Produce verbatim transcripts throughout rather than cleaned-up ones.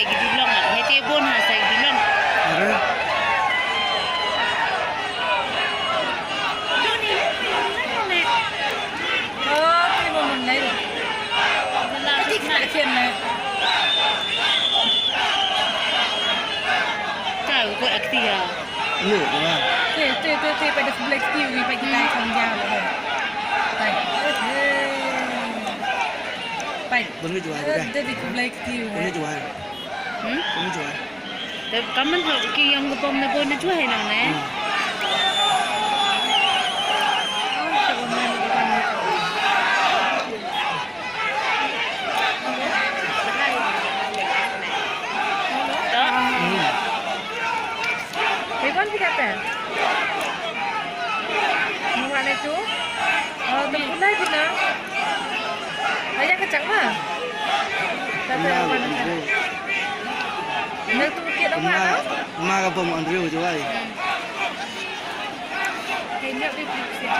Ki dulong ah, hei te bun ha sa ki dulong. Are. Oh, te mo mun lai. Ati kena kena. Tahu ko akti ya. Lu, apa? Te, te, te, te, pada sebelah kiri, pada kita kong jam. Pai. Pai. Bun ki juai dah. Te di sebelah kiri. Bun ki juai. Hmm? Bun ki juai. Te kaman ho ki ïong ka bom na bun na juai nang ne. Hmm. Hmm. Hei, kon phi kata? Mo wan itu? Oh, tu pun dah pun dah. Ayah kacang mah. Kata apa nak? Nak tu kit apa? Ma ka bom Andrew juai. Hmm.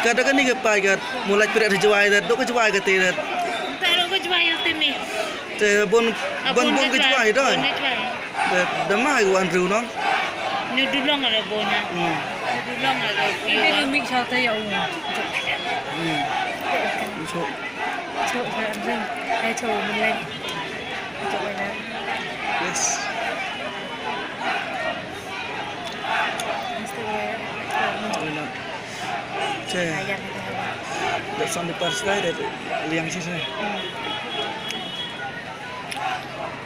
Ka da kane ka paid ka, mo lait pyrshah da Jowai da, dok ka Jowai kate da. Te dok ka Jowai te me. Te bun, bun, bun ka Jowai da. Bun ka Jowai. Da, da ma ka Andrew no. Ni dulong ala bun na. Hmm. Dulong ala bun. Ini mi sa te ya u. Hmm. So. So, Andrew. Hai so, mun lai. So, mana? Yes. Wala. Che. Dat san di pars dai dat liang shisha.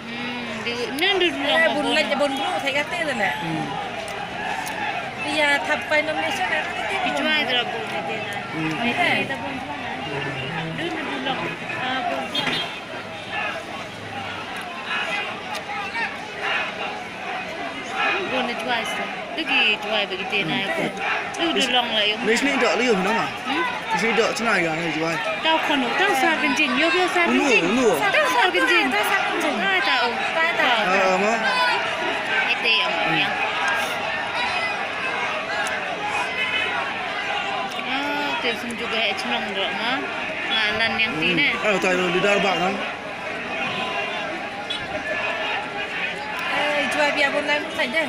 Hmm, di nan du du. Eh, bun laj bun bru thai kate dane. Hmm. Ïa thap pai nomination na kate. Ki Jowai dra bun kate na. Hmm. Ai, ai, ta bun bru na. Du na du long. Ah, bun bru. Bun na Jowai sa. Tu ki Jowai ba ki te na ya ko. Tu du long la yung. Ni sini dok la yung na ma. Hmm? Ni sini dok sini ya na Jowai. Tau kono, tau sa kenjing. Yo, yo sa kenjing. Unu, unu. Tau sa kenjing. Tau sa kenjing. Ah, tau. Tau, tau. Ah, ma. Ite yang, yang. Ah, te sum juga eh chnong dok ma. Nga nan yang ti ne. Ah, tai lo leader ba nang. Eh, Jowai bia bun lai mun saja.